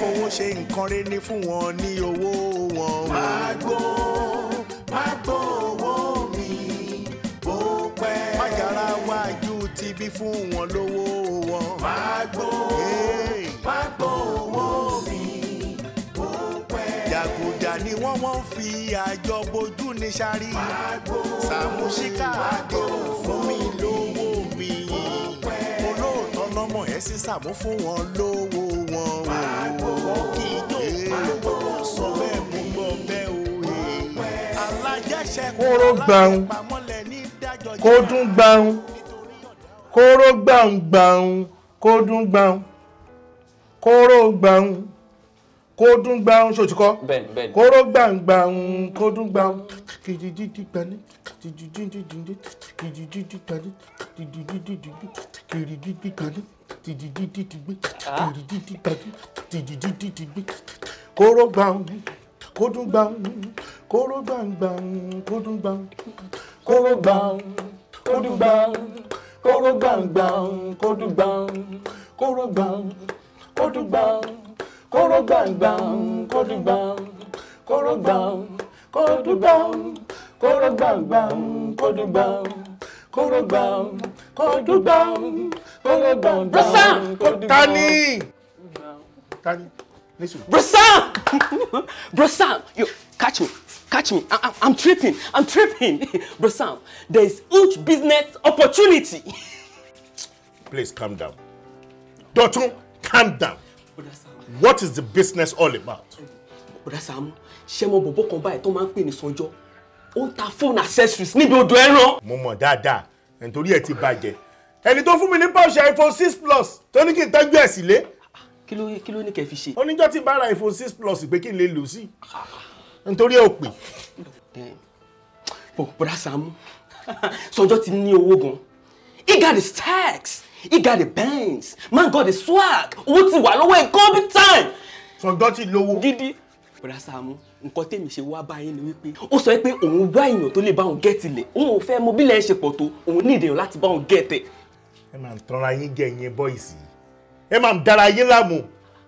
Fowó ṣe nǹkan rẹ̀ ní fún wọn ní owó wọn. Má gbó má gbó owó mi bó pẹ́. Má yàrá wájú ti bí fún wọn lówó wọn. Má gbó má gbó owó mi bó pẹ́. Jàgùjà ni wọ́n fi àjọ bojú ní sáré. Sàmúsíkà àdéhùn fún mi lówó mi. Olóòótọ́ lọ́mọ ẹ̀ sí Sàmú fún wọn lówó wọn. Wọ́n kì í jó lówó sọ bẹ́ẹ̀ mú gbọ́ bẹ́ẹ̀ o. Alájẹsẹ̀kù alájẹpamọ́lẹ̀ ní dájọ́ kó dún gbàùn kóró gbàùn gbàùn kó dún gbàùn kóró gbàùn kó dún gbàùn ṣòtúkọ́ kóró gbàùn gbàùn kó dún gbàùn kìjìjìjì gbani tìjìjìjìjì kìjìjìjì gbani tìjìjìjìjì kìrìjìjì gbani tìjìjìjìjì kìrìjìjì gbani tìjìjìjìjì kóró gbàùn kó dún gbàùn kóró gbàùn gbàùn kó dún gbàùn kóró gbàùn kó dún gbàùn kóró gbàùn gbàùn kó dún gbàùn kóró gbàùn kó dún gbàùn kóró gbàùn gbàùn kó dún gbàùn kóró gbàùn kó dún gbàùn kóró gbàùn gbàùn kó dún gbàùn kóró gbàùn kó dún gbàùn kóró gbàùn gbàùn kó dún gbàùn. Tani Tani listen. Bro Sam! Bro Sam, yo, catch me. Catch me. I'm tripping. I'm tripping. Bro Sam, there is huge business opportunity. Please calm down. Dotun, calm down. What is the business all about? Bro Sam, ṣé mo bọ̀bọ̀ kan báyìí tó máa ń pè ní Sanjọ́. Ó ń ta phone accessories níbi odò ẹran. Mo mọ̀ dáadáa, nítorí ẹ ti bàjẹ́. Ẹni tó fún mi ní pouch iPhone 6 Plus tó ní kí n tọ́jú ẹ̀ sílé. Kí ló ní kẹ́ fi ṣe? Oníjọ́ tí bá ra iPhone 6 Plus pé kí n lè lò sí. Nítorí ẹ ò pè. Bọ̀dá Sàámú, Sanjọ́ ti ní owó gan. He got his tax, he got the bands, man got the swag. Owó ti wà lọ́wọ́ ẹ̀ gan big time. Sanjọ́ ti lówó. Gidi. Bọ̀dá Sàámú, nǹkan tèmi ṣe wá báyìí ni wípé ó sọ pé òun wá èèyàn tó lè bá òun gẹ́tì lẹ̀. Òun ò fẹ́ mọ bí ilẹ̀ ṣe pọ̀ tó, òun ní ìdèyàn láti bá òun gẹ́tẹ̀. Ẹ máa ń tanra yín jẹ ìyẹn bọ́ìsì. Ẹ máa ń dára yín láàmú.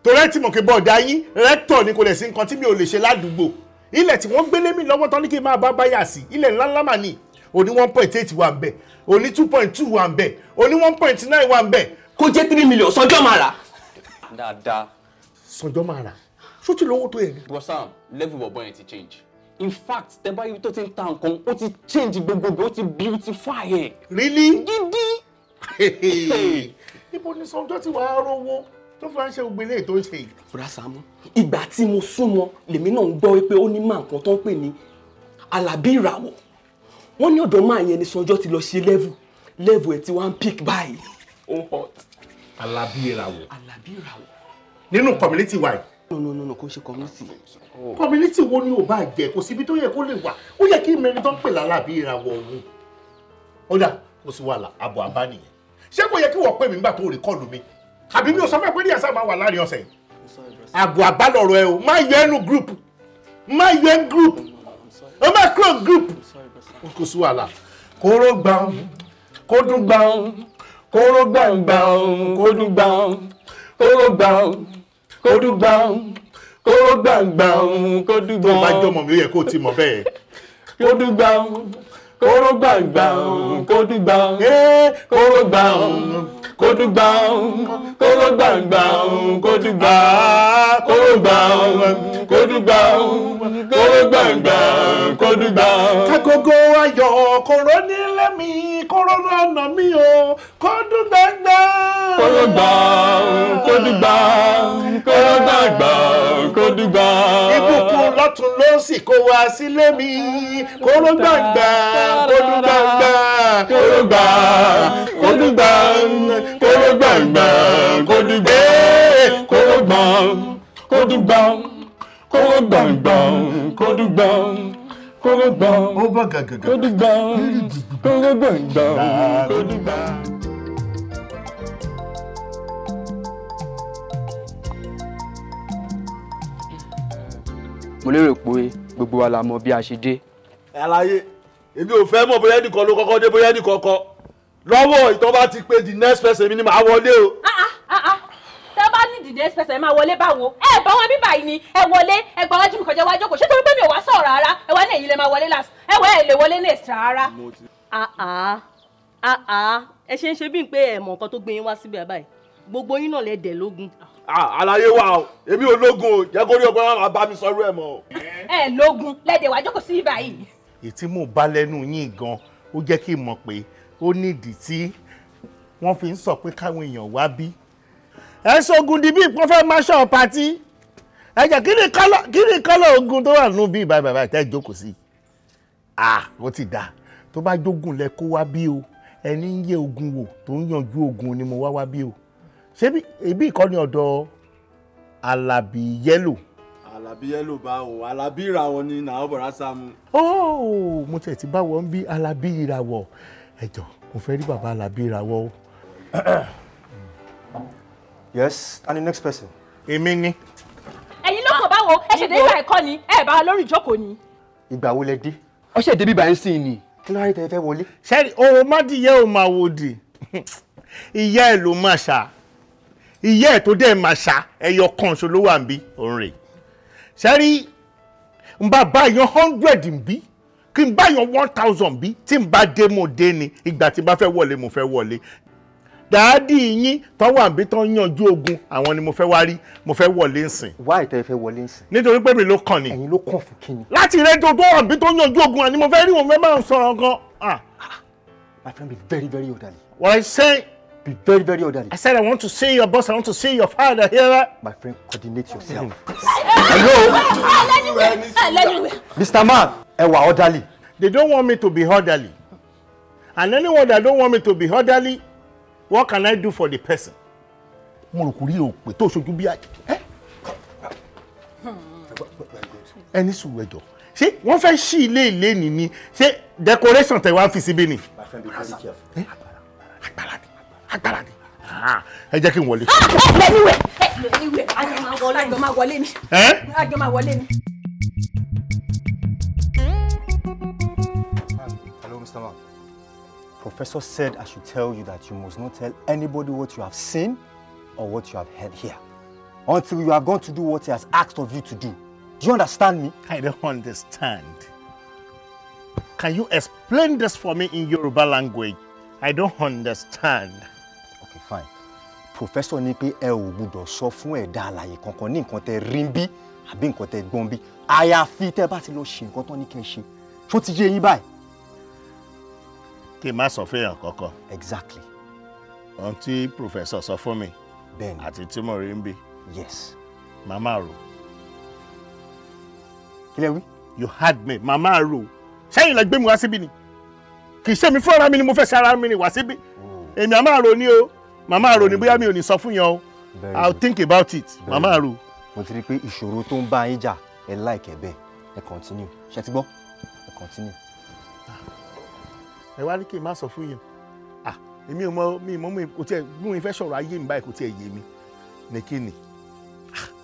Torí ẹ ti mọ̀ pé bọ́ọ̀dà yín rẹ́tọ̀ ni kò lè sí nǹkan tí mi ò lè ṣe ládùúgbò. Ilẹ̀ tí wọ́n gbélé mi lọ́wọ́ tán ní kí n máa bá báyà sí ilẹ̀ ńláńlá mà ní òní 1.8 wà ń bẹ̀ òní 2.2 wà ń bẹ̀ òní 1.9 wà ń bẹ̀. Kó jẹ́ 3 million Sanjọ́ máa rà. Dáadáa. Sanjọ́ máa rà ṣó ti lówó tó yẹ ni. Bro Sam, level bọ̀bọ̀ yẹn ti change. In fact, tẹ bá ibi tó ti ń ta nǹkan ó ti change gbogbogbò ó ti beautify ẹ̀. Really? Gidi. Ibo ni Sanjọ́ ti wàá rówó tó fi ń ṣe gbogbo eléyìí tó ń ṣe yìí. Bro Sàámú, ìgbà tí mo súnmọ́ lèmi náà ń gbọ́ wípé ó ní máa nǹkan tó ń pè ní Àlàbí ìràwọ̀. Wọ́n ní ọ̀dọ̀ máa yẹn ni Sanjọ́ ti lọ ṣe level ẹ̀ tí wọ́n ń pick báyìí. Ó ń hot. Àlàbí ìràwọ̀. Àlàbí ìràwọ̀. Nínú community wa yìí. No, kò ń ṣe community. Community wo ni ò bá jẹ́ kò síbi tó yẹ kó lè wà ó yẹ kí mẹni tó ń pè lálábí ìràwọ̀ òun. Ó dà kò sí wàhálà àbọ̀ àbá nìyẹn. Ṣé kò yẹ kí wọ́n pè mí nígbà tó rí kọ́ọ̀lù mi? Àbí mi ò sọ fún ẹ pé ní àṣà máa wà láàrin ọ̀sẹ̀ yìí. Àbọ̀ àbálọ̀rọ̀ ẹ o, má yọ ẹnu group, má yọ ẹnu group, ó má kúrò group. Kò sí wàhálà. Kóró gbàùn, kó dún gbàùn, kóró gbàùn gbàùn, kó dún gbàùn, kóró gbàùn, kó dún gbàùn, kóró gbàùn gbàùn, kó dún gbàùn. Tó bá jọmọ mi ó yẹ kó o ti mọ̀ bẹ́ẹ̀. Kó dún gbàùn, kóró gbàùn gbàùn, kó dún gbàùn, kóró gbàùn, kó dún gbàùn, kóró gbàùn gbàùn, kó dún gbàùn, kóró gbàùn, kó dún gbàùn, kóró gbàùn gbàùn, kó dún gbàùn. Kágogo ayọ̀ kóró nílé mi, kóró lọ́nà mi o, kó dún gbàngbà. Kóró gbàùn, kó dún gbàùn, kóró gbàngbàùn, kó dún gbàùn. Ìbùkún lọ́tún lósì kó wá sílé mi, kóró gbàngbà, kó dún gbàngbà. Kóró gbàùn, kó dún gbàùn, kóró gbàngbàùn, kó dún gbàùn, kóró gbàùn, kó dún gbàùn, kóró gbàngbàùn, kó dún gbàùn, kóró gbàùn, Ó bọ̀ gàgàgà. kó dún gbàùn, kóró gbàngbàùn, kó dún gbàùn. Mo lérò pé gbogbo wa la mọ̀ bí a ṣe dé. Àlàyé èmi ò fẹ́ mọ̀ bóyá ẹnìkan ló kọ́kọ́ dé bóyá ẹnìkan kọ́ lọ́wọ́ ìtọ́ bá ti pé the next person mi ni màá wọlé o. Tẹ́ bá ní the next person ẹ máa wọlé báwo? Ẹ bá wọn bíbà yìí ni ẹ wọlé, ẹ gba wájú mi kọjá wájú kò. Ṣé torí pé mi ò wá sọ̀rọ̀ rárá? Ẹ wá ní èyí lè máa wọlé last. Ẹ wọ ẹ lè wọlé next rárá. Ẹ ṣe ń ṣe bíi pé ẹ mọ̀ nǹkan tó gbé yín wá síbẹ̀ báyìí. Gbogbo yín náà lẹ dẹ̀ lógún. Àlàyé wa o, èmi ò lógun o, jẹ́ kó rí ọgbọ́n máa bá mi sọ̀rọ̀ ẹ̀ mọ́ o. Ẹ lógun lẹ́dẹ̀ wá jókòó sí ibà yìí. Ètí mò ń bá lẹ́nu yín gan, ó jẹ́ kí n mọ̀ pé ó nídìí tí wọ́n fi ń sọ pé káwọn èèyàn wá bí. Ẹ ṣogun di bí ìpọ́n fẹ́ máa ṣọ́ patí. Ẹ jẹ́ kí ni kọ́lọ̀ ogun tó wà nínú bí ìbá bàbá ìtẹ́ ìjókòó sí. Ó ti dáa, tó bá jógun lẹ kó wá bí o, ẹni ń yẹ ogun wò tó ń yanjú ogun ni mo wá wá bí o. Ṣé ibi ìkọ́ni ọ̀dọ̀ Àlàbí Yẹ́lò? Àlàbí Yẹ́lò bá o, Àlàbí ìràwọ̀ ni nàá bọ̀rá Sàámú. Óò, mo tiẹ̀ ti bá wọn bí Àlàbí ìràwọ̀. Ẹ jọ̀ọ́, mo fẹ́ rí bàbá Àlàbí ìràwọ̀ o. Yes, and the next person. Èmi ni. Ẹ̀yin ló kàn báwo, ẹ ṣèdè ìgbà ẹ̀kọ́ ni, ẹ bá wa lórí ìjókòó ni. Ìgbà wo lẹ dé? Ó ṣe débi báyìí sí ni. Kí ló wá rí tẹ́ fẹ́ wọlé? Ṣé òun mádìyẹ ò máa wò dì? Ìyá ẹ̀ ló máa ṣá. Ìyá ẹ̀ tó dẹ̀ máa ṣá, ẹyọ kan ṣo ló wà ń bí òun rè. Ṣẹ́rí, n bá báyọ̀ 100 ń bí, kí n báyọ̀ 1000 bí, tí n bá dé mo dé ni, ìgbà tí n bá fẹ́ wọlé mo fẹ́ wọlé. Dàádì yín tó wà ń bí tó ń yanjú ogun, àwọn ni mo fẹ́ wá rí, mo fẹ́ wọlé ńsìn. Wá ìtẹ́ fẹ́ wọlé ńsìn. Nítorí pé mi ló kàn ni. Ẹ̀yin ló kàn fún kíni. Láti rédíò tó wà ń bí tó ń yanjú ogun, àní mo fẹ́ rí wọn fẹ́ máa ń sọ̀rọ̀ gan. My friend, be very, very orderly. What I say? Be very, very orderly. I said I want to see your boss, I want to see your father here. My friend, coordinate yourself. Hello? Mr. Man, ẹ wà orderly. They don't want me to be orderly. And anyone that don't want me to be orderly, what can I do for the person? Mo rò kò rí òpè tó ṣojú bí àjẹ́. Ẹni sùúrù ẹjọ́. Ṣé wọ́n fẹ́ ṣí ilé ilé ni ni? Ṣé decoration tẹ̀ wá ń fi síbí ni? My friend, be very careful. Agbára ni, agbára ni. Ẹ jẹ́ kí n wọlé. Lẹ́niwẹ̀, lẹ́niwẹ̀, àjọ máa wọlé ni. Àjọ máa wọlé ni. Hello, Mr. Man. Professor said I should tell you that you must not tell anybody what you have seen or what you have heard here until you have gone to do what he has asked of you to do. Do you understand me? I don't understand. Can you explain this for me in Yoruba language? I don't understand. Okay, fine. Professor ní pé ẹ ò gbọ́dọ̀ sọ fún ẹ̀dá alààyè kankan ní nǹkan tẹ́ rí ń bí àbí nǹkan tẹ́ gbọ́n bí. Àyàfi tẹ́ bá ti lọ ṣe nǹkan tán ní kẹ́ ṣe. Ṣó ti yé yín báyìí? Kí n má sọ fún èèyàn kankan. Exactly. Ohun tí professor sọ fún mi. Bẹ́ẹ̀ni. Àti tí mo rí ń bí. Yes. Màmá rò. Kí lẹ wí? You heard me. Màmá rò. Ṣẹ́yìn lẹ gbé mi wá síbí ni. Kì í ṣe mi fúnra mi ni mo fẹ́ ṣe ara mi ni wá síbí. Èmi àmà rò ni o. Màmá rò ni bóyá mi ò ní sọ fún yẹn o. I'll think about it. Màmá rò. Mo ti rí i pé ìṣòro tó ń bá yín jà ẹ láìkẹ́ bẹ́ẹ̀ ẹ continue. Ṣé ti gbọ́? Ẹ continue. Ẹ wá ní kí n má sọ fún yín. Èmi ò mọ mi mọ mi kò tiẹ̀ bí mo fẹ́ sọ̀rọ̀ ayé mi báyìí kò tiẹ̀ yé mi. Ní kí ni?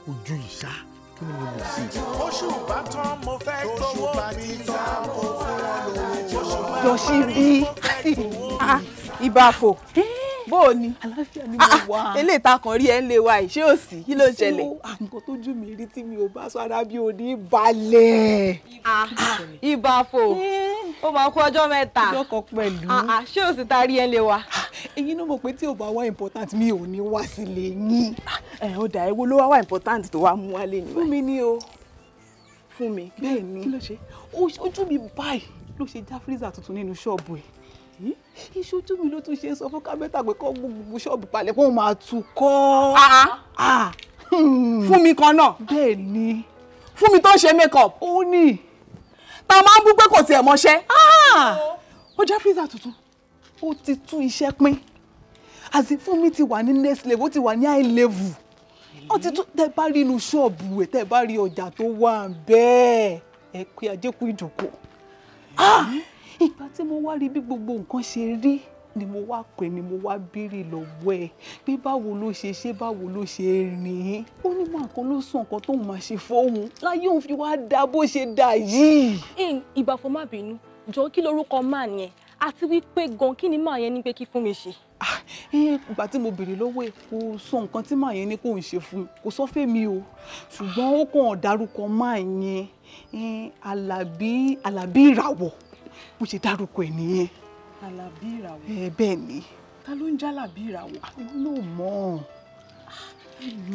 Ojú ìṣá kí ni mo lè ṣe? Oṣù bá tán mo fẹ́ gbowó mi tán mo fún wọn lówó. Yọ̀ṣíbí ìbàfò bó o ní eléyìí ta kàn rí ẹ ń lé wa yìí ṣé ò sí kí ló ń ṣẹlẹ̀. Nǹkan tójú mi rí tí mi ò bá sọ ara bí ò ní balẹ̀. Ìbàfò ó máa kú ọjọ́ mẹ́ta. Ọjọ́ kan pẹ̀lú. Ṣé ò sì ta rí ẹ ń lé wa. Ẹ̀yin náà mọ̀ pé tí ò bá wá important mi ò ní wá sílé yín. Ẹ ó dà ewo ló wá wá important tó wá mú wálé ni. Fún mi ní o fún mi. Bẹ́ẹ̀ ni kí ló ṣe ojú mi báyìí ló ṣe já freezer tuntun nínú ṣọ́ọ̀bù ẹ̀. Ìṣojú mi ló tún ṣe sọ fún kábẹ́tà pé kọ́ gbogbo ṣọ́ọ̀bù palẹ̀ kó máa tún kọ́. Fún mi kan náà. Bẹ́ẹ̀ ni. Fún mi tó ń ṣe make-up. Ó ní. Tá a máa ń bú pé kò tiẹ̀ mọṣẹ́. Ó já freezer tuntun. Ó ti tún iṣẹ́ pín. Àti fún mi ti wà ní next level, ó ti wà ní high level. Ó ti tún tẹ́ bá rí inú ṣọ́ọ̀bù ẹ̀ tẹ́ bá rí ọjà tó wà bẹ́ẹ̀ ẹ pé ajé kú ìjókòó. Ìgbà tí mo wá rí bí gbogbo nǹkan ṣe rí ni mo wá pè ni mo wá béèrè lọ́wọ́ ẹ̀ pé báwo ló ṣe ṣe báwo ló ṣe rìn ó ní mọ nǹkan ló sọ nǹkan tóun máa ṣe fóun láyé òun fi wá dá bó ṣe dá yìí. Ìbàfò má bínú jọ kí lorúkọ máa yẹn àti wípé gan kí ni máa yẹn ní pé kí fún mi ṣe. Ìgbà tí mo béèrè lọ́wọ́ ẹ̀ kò sọ nǹkan tí màá yẹn ní kò ń ṣe fún un, kò sọ fẹ́mi o, ṣùgbọ́n ó kàn dárúkọ máa yẹn, Àlàbí, Àlàbí Ìràwọ̀, bó ṣe dárúkọ ẹ̀ nìyẹn. Àlàbí Ìràwọ̀. Bẹ́ẹ̀ ni. Ta ló ń jẹ́ Àlàbí Ìràwọ̀? Èmi náà mọ̀.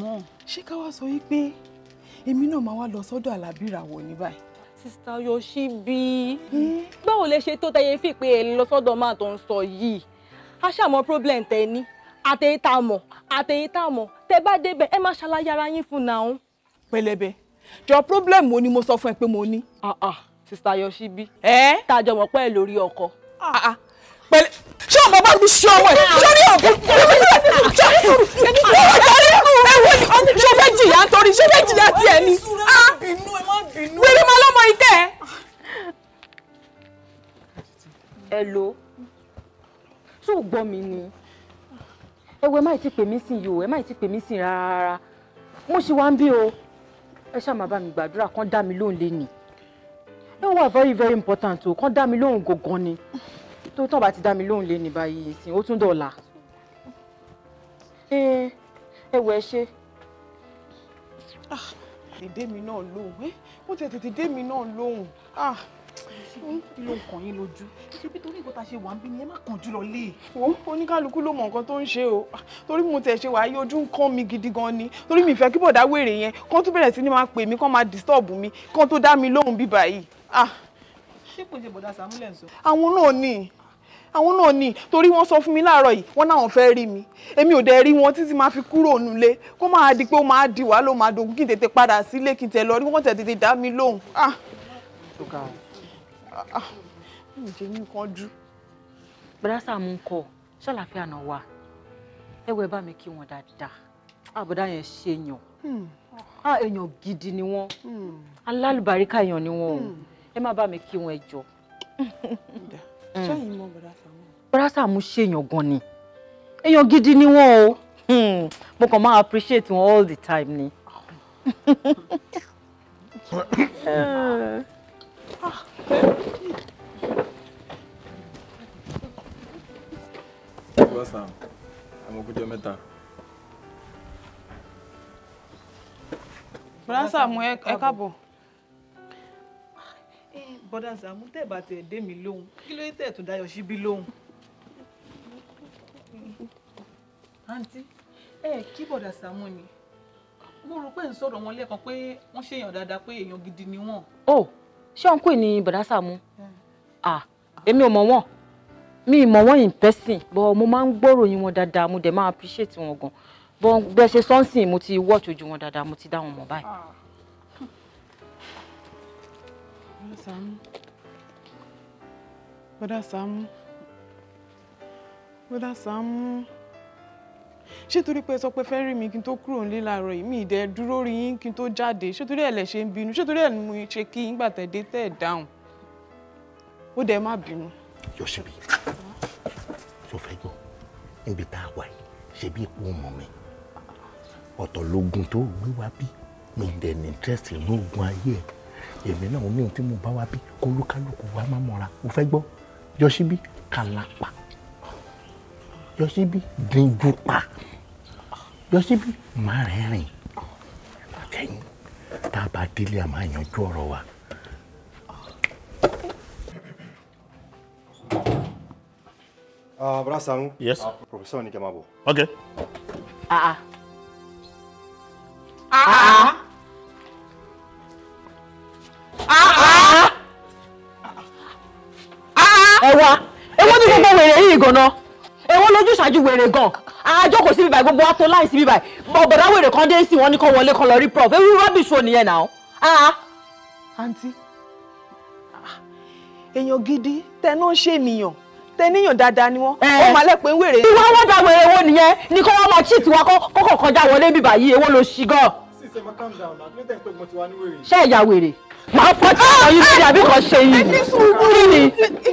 Mọ̀. Ṣé ká wá sọ wípé èmi náà máa wá lọ sọ́dọ̀ Àlàbí Ìràwọ̀ ní báyìí? Sista Yoshibi, báwo lẹ ṣe tó tẹyẹ fi pé ẹ lọ sọ́dọ̀ máa tó ń sọ yìí? A ṣàmọ̀ problem tẹ ní, àtẹ̀yìn tá a mọ̀, àtẹ̀yìn tá a mọ̀, tẹ bá débẹ̀ ẹ máa ṣàlàyé ara yín fún náà. Pẹlẹbẹ, jọ problem wo ni mo sọ fún ẹ pé mo ní? Sista Yoshibi, tá a jọ mọ̀ pé ẹ lórí ọkọ. Pẹ̀lẹ́, ṣé ọmọ bá mi ṣe ọmọ ẹ? Ṣé ní ọ̀gá? Ṣé ṣé fẹ́ jìyà nítorí ṣé fẹ́ jìyà tiẹ̀ ni? Wẹ́rẹ́ máa lọ́mọ ìtẹ́. Hello, ṣé o gbọ́ mi ni? Ẹ wo, ẹ má ti pè mí sìn yìí o, ẹ má ti pè mí sìn rárá. Mo ṣì wá ń bí o. Ẹ ṣáà máa bá mi gbàdúrà kán dá mi lóhùn lénìí. Ẹ wà very very important o, kán dá mi lóhùn gangan ni. Tó tán bá ti dá mi lóhùn lénìí báyìí ìsìn, ó tún dọ̀la. Ẹ wọ ẹ ṣe. Tètè dé mi náà lóhùn, wọ́n ti tètè dé mi náà lóhùn. Kí ló ń kàn yín lójú? Ṣebí torí nǹkan tá a ṣe wà ń bí ni ẹ má kánjú lọ lé. Wo, oníkálukú ló mọ nǹkan tó ń ṣe o. Torí mo tẹ̀ ṣe wàá yí ojú ń kán mi gidi gan ni. Torí mi fẹ́ kí bọ̀dá wèrè yẹn kán tún bẹ̀rẹ̀ sí ni máa pè mí, kán máa disturb mi, kán tó dá mi lóhùn bí báyìí. Ṣé kò ṣe bọ̀dá Sàmúlẹ̀ ń sọ? Àwọn náà ni, àwọn náà ni, torí wọ́n sọ fún mi láàárọ̀ yìí, wọ́n náà fẹ́ rí mi, èmi ò dẹ̀ rí wọn títí máa fi kúrò nílé, kó máa di pé ó máa di wàhálà, ó máa dogun, kí n tètè padà sílé, kí n tẹ̀ lọ rí wọ́n, tẹ̀ tètè dá mi lóhùn. Ǹjẹ́ mi kan jú. Bọ̀dá Sàámú ń kọ́, ṣàlàáfíà náà wà. Ẹ wo, ẹ bá mi kí wọn dáadáa. Àbọ̀dá yẹn ṣe èèyàn. Èèyàn gidi ni wọ́n. Alálùbáríkà èèyàn ni wọ́n o. Ẹ má bá mi kí wọn, ẹ jọ̀ọ́. Ṣẹ́yìn mọ bọ̀dá Sàámú? Bọ̀dá Sàámú ṣe èèyàn gan ni. Èèyàn gidi ni wọ́n o. Mo kàn máa appreciate wọn all the time ni. Sam, àmọ́ kújọ mẹ́ta. Bọ̀dá Sàámú, ẹ káàbọ̀. Bọ́dà Sàámú, tẹ́ bá tiẹ̀ dé mi lóhùn, kí ló dé tẹ̀ tún dá Yoshibi lóhùn? Àǹtí, ẹ kí bọ̀dà Sàámú ni. Mo rò pé ń sọ̀rọ̀ wọn lẹ́ẹ̀kan pé wọ́n ṣèyàn dáadáa, pé èèyàn gidi ni wọ́n. Ó ṣé ọ̀nkú ni bọ̀dà Sàámú? Èmi ò mọ̀ wọ́n, mi ì mọ̀ wọ́n in person, but mo máa ń gbọ́ròyìn wọn dáadáa, mo dẹ̀ máa appreciate wọn gan. But bẹ́ẹ̀ ṣe sọ́nsìn, mo ti watch ojú wọn dáadáa, mo ti dá wọn mọ̀ báyìí. Bọ́dà Sàámú, Bọ́dà Sàámú, ṣé torí pé ẹ sọ pé fẹ́ rí mi kí n tó kúrò nílé láàárọ̀ yìí, mi ì dẹ̀ dúró rí yín kí n tó jáde, ṣé torí ẹ̀ lẹ̀ ṣe ń bínú? Ṣé torí ẹ̀ ni mo ṣe kí yín gbà tẹ̀ dé tẹ̀ dáhùn? Ó dẹ̀ má bínú. Yoshibi, ṣó fẹ́ gbọ́? Níbi tá a wà yìí, ṣe bí ipò ọmọ mi ọ̀tọ̀ lógun tó gbé wá bí mi dẹ̀ ní interest inú ogun ayé ẹ̀. Èmi náà ní ohun tí mo bá wá bí, kólúkálùkù wa má mọ́ra. Mo fẹ́ gbọ́, Yoshibi kàlápà, Yoshibi dínjú pa, Yoshibi má rẹ́rìn àtẹ̀yìn. Tá a bá délé, a máa yanjú ọ̀rọ̀ wa. Bọ́dà Sàámú. Yes. Professor ní kẹ́ máa bọ̀. Okay. Ah ah. Ah ah. Ẹ wá, èwo ní gbogbo wèrè yìí gan-an? Èwo lójú ṣáájú wèrè gan? Àjọkò sí bíbáyìí, gbogbo wa tó láì sí bíbáyìí. Bọ̀dá wèrè kan dé sí wọn ní kán wọlé kán lọ rí prof. Ewu rubbish wo nìyẹn náà? Àǹtí, èèyàn gidi tẹ náà ṣènìyàn, tẹ níyàn dáadáa ni wọ́n, ó máa lẹ́pẹ́ ń wèrè. Ìwọ wọn da wèrè wo nìyẹn? Ní kó wọn máa cheat wa kọ́kọ́ kọjá wọlé bíbáyìí, èwo ló ṣí gan? Ṣé ẹ̀yà wèrè? Màá fọ́ tí àwọn yìí lórí àbí kan ṣe yìí. Kí ni?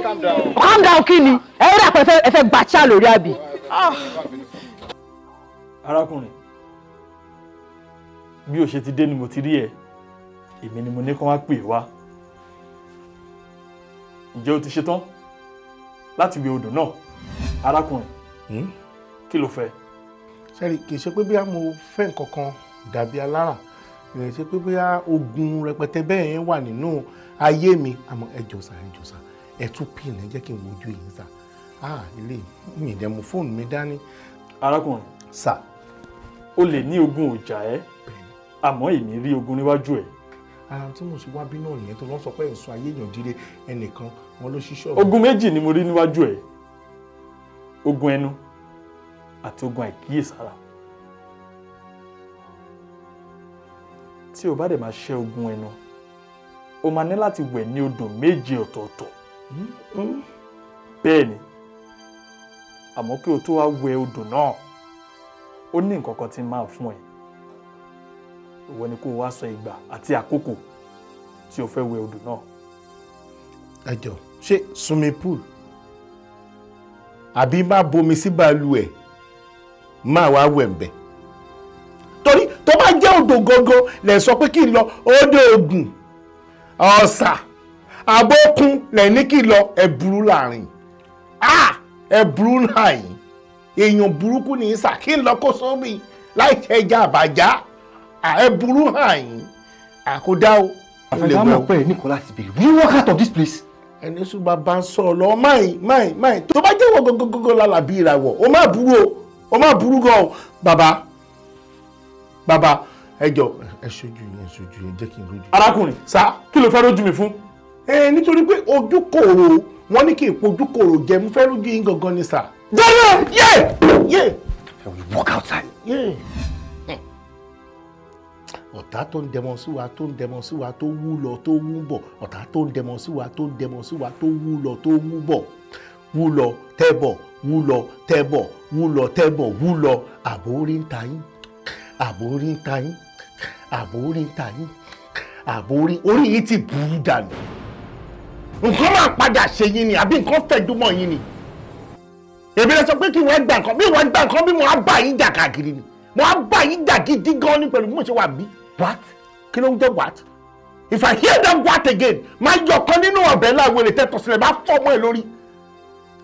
Calm down kí ni? Ẹ rí àpẹ ẹ fẹ́ gbàchá lórí àbí. Arákùnrin, bí o ṣe ti dé ni mo ti rí ẹ, èmi ni mo ní kán wá pè wá. Ǹjẹ́ o ti ṣetán láti wẹ odò náà, arákùnrin? Kí ló fẹ́? Sẹ́rí, kì í ṣe pé bóyá mo fẹ́ nǹkan kan dàbí alára, kì í ṣe pé bóyá ogun rẹpẹtẹ bẹ́ẹ̀ yẹn wà nínú ayé mi. Àmọ́ ẹ jọ̀ọ́ sà, ẹ jọ̀ọ́ sà, ẹ tún pin ẹ jẹ́ kí n wojú yín sà. Ah, ilé mi dẹ̀ mú fóònù mi dání. Arákùnrin. Sà. O lè ní ogun ò jà ẹ́, àmọ́ èmi rí ogun níwájú ẹ̀. Ara tí mo ṣe wá bí náà nìyẹn tó lọ́ sọ pé èso ayé èèyàn dire ẹnìkan wọn ló ṣiṣọ́. Ogun méjì ni mo rí níwájú ẹ̀. Ogun ẹnu àti ogun àìkíyèsára. Tí o bá dẹ̀ máa ṣẹ́ ogun ẹnu, o máa ní láti wẹ̀ ní odò méje ọ̀tọ̀ọ̀tọ̀. Bẹ́ẹ̀ ni, àmọ́ kí o tó wá wẹ̀ odò náà, ó ní nǹkan kan tí máa fún ẹ. Ìwọ ni kó o wá sọ ìgbà àti àkókò tí o fẹ́ wẹ̀ odò náà. Ẹ jọ̀ọ́, ṣé swimming pool àbí má bomi sí balùwẹ̀ máa wá wẹ̀ ń bẹ̀? Torí tó bá jẹ́ odò gangan lẹ̀ sọ pé kí n lọ odò Ògùn, Ọ̀sà, Àbókun lẹ̀ ní kí n lọ, ẹ burú láàrin. Ẹ burú láàrin. Èèyàn burúkú ní sà kí n lọ kó sómi láì ṣe ẹja àbàjá. Ẹ burú láàrin. Àkódá o. Àfẹ́fẹ́ mọ̀ pé ní kò láti bèrè. Will you walk out of this place? Ẹni sùn bàbá ń sọ̀rọ̀ lọ, máì máì máì tó bá jẹ́wọ́ gógógógó lálàbí ìràwọ̀, ó má burú o, ó má burú gan o. Bàbá, bàbá, ẹ jọ̀ọ́, ẹ ṣojú yẹn, ẹ ṣojú yẹn, jẹ́ kí n rojú. Arákùnrin, sá, kí ló fẹ́ rojú mi fún? Ẹ nítorí pé ojú kòrò, wọ́n ní kí n pojú kòrò jẹ, mo fẹ́ rojú yín gangan ni sà. Jẹ́rẹ̀, yé, yé. Walk outside. Yé. Ọ̀tá tó ń dẹmọ sí wa, tó ń dẹmọ sí wa, tó wú lọ, tó wú bọ̀. Ọ̀tá tó ń dẹmọ sí wa, tó ń dẹmọ sí wa, tó wú lọ, tó wú bọ̀. Wú lọ, tẹ́ bọ̀, wú lọ, tẹ́ bọ̀, wú lọ, tẹ́ bọ̀, wú lọ. Àbórí ń ta yín, àbórí ń ta yín, àbórí ń ta yín, àbórí orí yín ti burú dànù. Nǹkan máa padà ṣe yín ni àbí nǹkan fẹ̀jú mọ́ yín ni. Èmi lè sọ pé kí wọ́n gba nǹkan bí wọ́n gba nǹkan bí mo á bá yín jà káàkiri ni. Mo á bá yín jà gidi gan ni pẹ̀lú bí mo ṣe wà bí. What? Kí ló ń jẹ́ what? If I hear that what again, máa yọ kan nínú ọ̀bẹ láwọn èrè tẹ́tọ̀ sílẹ̀, máa fọ́ ọmọ ẹ̀ lórí.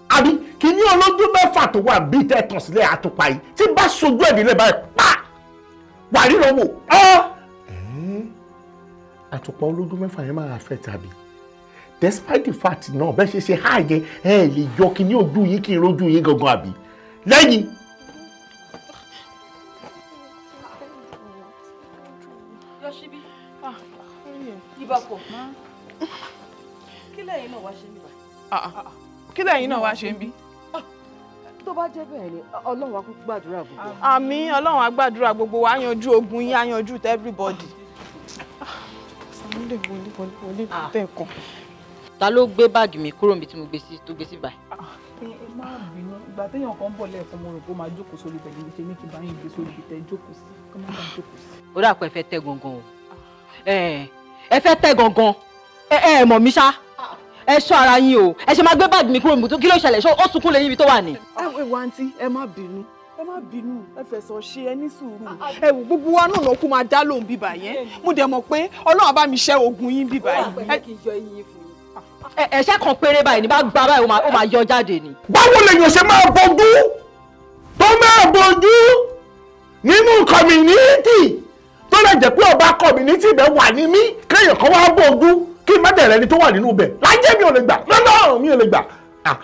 Àbí kí ní olójú mẹ́fà tó wà bí tẹ́tọ̀ sílẹ̀ àtùpà yìí tí bá sojú ẹ̀ nílẹ̀ báyìí pa wà ríran wò. Àtùpà olójú mẹ́fà yẹn máa fẹ́ tàbí. Despite the fact náà bẹ́ẹ̀ ṣe ṣe há yẹn, ẹ lè yọ kí ní ojú yín kí n rojú yín gangan àbí. Lẹ́yìn. Kí lẹ́yìn náà wá ṣe ń bí? Kí lẹ́yìn náà wá ṣe ń bí? Tó bá jẹ́ bẹ́ẹ̀ ni, Ọlọ́run á kúkú gbàdúrà gbogbo. Àmín, Ọlọ́run á gbàdúrà gbogbo wa, á yanjú ogun yín, á yanjú to everybody. Sàmúlẹ̀ wọlé wọlé wọlé tẹ̀kan. Ta ló gbé báàgì mi kúrò níbi tí mo gbé sí tó gbé sí báyìí? Ẹ má bínú, ìgbà téèyàn kan ń bọ̀ lẹ́ẹ̀kan mo rò pé ó máa jókòó sórí ibẹ̀ níbi ṣe ní kí n bá yín gbé sórí ibi tẹ́ jókòó sí, kí wọ́n má bàa jókòó sí. Ó dà pé ẹ fẹ́ tẹ́ gangan o. Ẹ fẹ́ tẹ́ gangan. Ẹ mọ̀ mí ṣá. Ẹ ṣọ́ ara yín o. Ẹ ṣe máa gbé báàgì mi kúrò níbi tó kí ló ṣẹlẹ̀ ṣó ó sunkún lẹ́yìn ibi tó wà ní. Ẹ wò àǹtí, ẹ má bínú, ẹ má bínú, ẹ fẹ̀sọ̀ ṣe ẹ ní sùúrù. Ẹ wò gbogbo wa náà lọ́kùn máa dá lóhùn bíbà yẹn. Mo dẹ̀ mọ̀ pé Ọlọ́run bá mi ṣẹ́ ogun yín bíbà yìí. Ẹ̀ṣẹ́ kan péré báyìí ní bá gba báyìí ó máa yọ jáde ni. Báwo lèèyàn ṣe máa bojú tó máa bojú nínú community tó lè jẹ́ pé ọba community bẹ́ẹ̀ wà ní mí kéèyàn kan wá bojú kí n má dẹ̀rẹ̀ ẹni tó wà nínú bẹ̀ lájẹ́ mi ò lè gbà lọ́nà mi ò lè gbà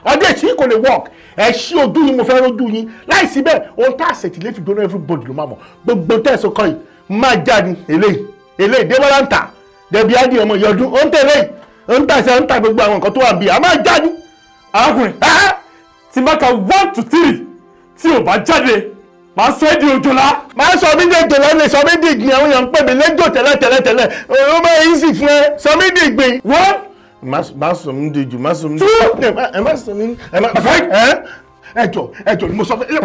ọdẹ ìṣí kò lè work. Ẹ ṣí ojú yín, mo fẹ́ rójú yín láìsí bẹ́ẹ̀ ohun tá a ṣètì lè fi gbóná everybody ló máa mọ̀ gbogbo tẹ̀sán kan yìí máa jáde eléyìí eléyìí débọ́lá ń tà dẹ̀bi ádì ọmọ ìyọdún ó ń tẹ̀lé yìí ó ń tàṣẹ ń ta gbogbo àwọn nǹkan tó wà bí a máa jáde. Arákùnrin, tí n bá ka 1 to 3 tí ò bá jáde máa sọ ẹ́ di òjòlá. Máa sọ mí di òjòlá lè sọ mí di ìgbìn, àwọn èèyàn ń pè mí lẹ́jọ́ tẹ́lẹ̀ tẹ́lẹ̀ tẹ́lẹ̀ ó máa ń sì fún ẹ sọ mí di ìgbìn. 1. Má sọ mí di jù, má sọ mí di. 2. Ẹ má sọ mí ẹ má. Ẹ jọ ẹ jọ ni mo sọ fún ẹ.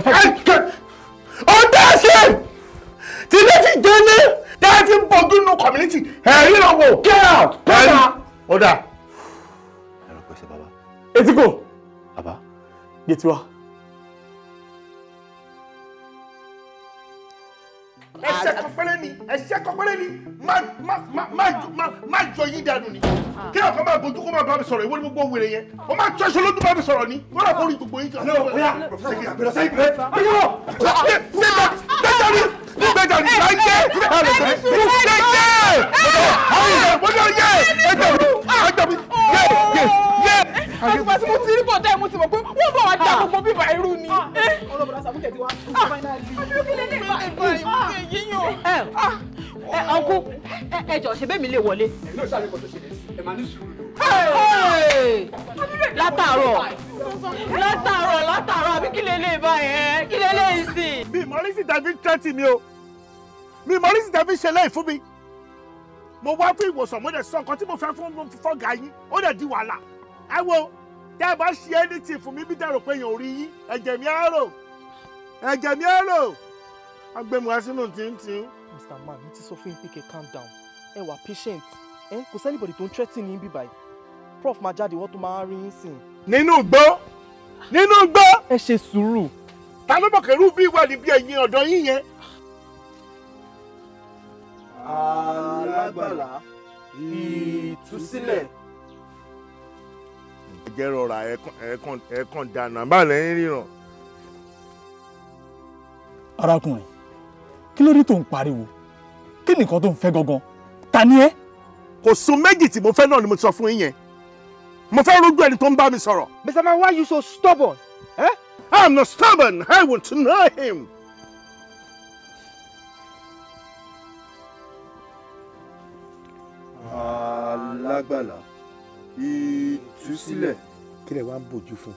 Ó dá ṣe tí ilé fi délé tẹ́ ẹ ti ń bọ́jú nù community ẹ̀ ríran wò. Get out! Get Ó dà. Ẹ̀rọ pẹ̀sẹ̀ bàbá. Etí kò. Bàbá. Gbé tiwa. Ẹ Ẹsẹ̀ kan péré ni, ẹsẹ̀ kan péré ni, má jọ yín dànù ni. Kí ọkọ máa bójú kó máa bá mi sọ̀rọ̀, ìwọ ni gbogbo wèrè yẹn. Ó máa tọ́ ẹṣọ lójú bá mi sọ̀rọ̀ ni. Wọ́n rà kórìí gbogbo yín. Àtìgbà tí mo ti rí bọ̀dá ẹ̀ mo ti mọ̀ pé wọ́n bá wa dá gbogbo bíbá irú ni. Ọlọ́bọ̀dá Sàmúkẹ́ ti wá Ẹ ọkú ẹ jọ ṣe bẹ́ẹ̀ mi lè wọlé. Látàárọ̀ látàárọ̀ látàárọ̀ àbí kí lè lè bá ẹ kí lè lè sìn. Mi ìmọ̀rísì tàbí tẹ́tì mi o, mi ìmọ̀rísì tàbí ṣe lẹ́yìn fún mi. Mo wá fún ìwòsàn, mo dẹ̀ sọ nǹkan tí mo fẹ́ fún fọ́gà yín, ó dẹ̀ di wàhálà. Ẹ wo, tẹ́ ẹ bá ṣe anything fún mi bí tẹ́ rò pé èèyàn ò rí yín, ẹ̀jẹ̀ mi á rò, ẹ̀jẹ̀ mi á rò. Wọ́n gbé mi wá sínú tìǹtìǹ. Mr. Man, mo ti sọ fún yín pé kẹ́ calm down, ẹ wà patient, ẹ kò sí anybody tó ń threaten yín bí báyìí. Prof máa jáde, wọ́n tó máa rí yín sìn. Nínú igbó, nínú igbó. Ẹ ṣe sùúrù. Ta ló mọ̀ kẹ́rù bí wà níbi ẹ̀yìn ọ̀dọ̀ yín yẹn? Alágbàlá ìtúsílẹ̀. Ẹ jẹ́ rọra ẹ̀ẹ̀kan dànù àbá lẹ́yìn ríran. Arákùnrin, kí ló dé tó ń pariwo? Kí nìkan tó ń fẹ́ gangan? Ta ni ẹ́? Kò sún méjì tí mo fẹ́ náà ni mo sọ fún yín yẹn. Mo fẹ́ rójú ẹni tó ń bá mi sọ̀rọ̀. Mr. Man, why you so stubborn? Eh? I'm not stubborn. I want to know him. Alágbàlá ìtúsílẹ̀. Kí lẹ wá ń bójú fún?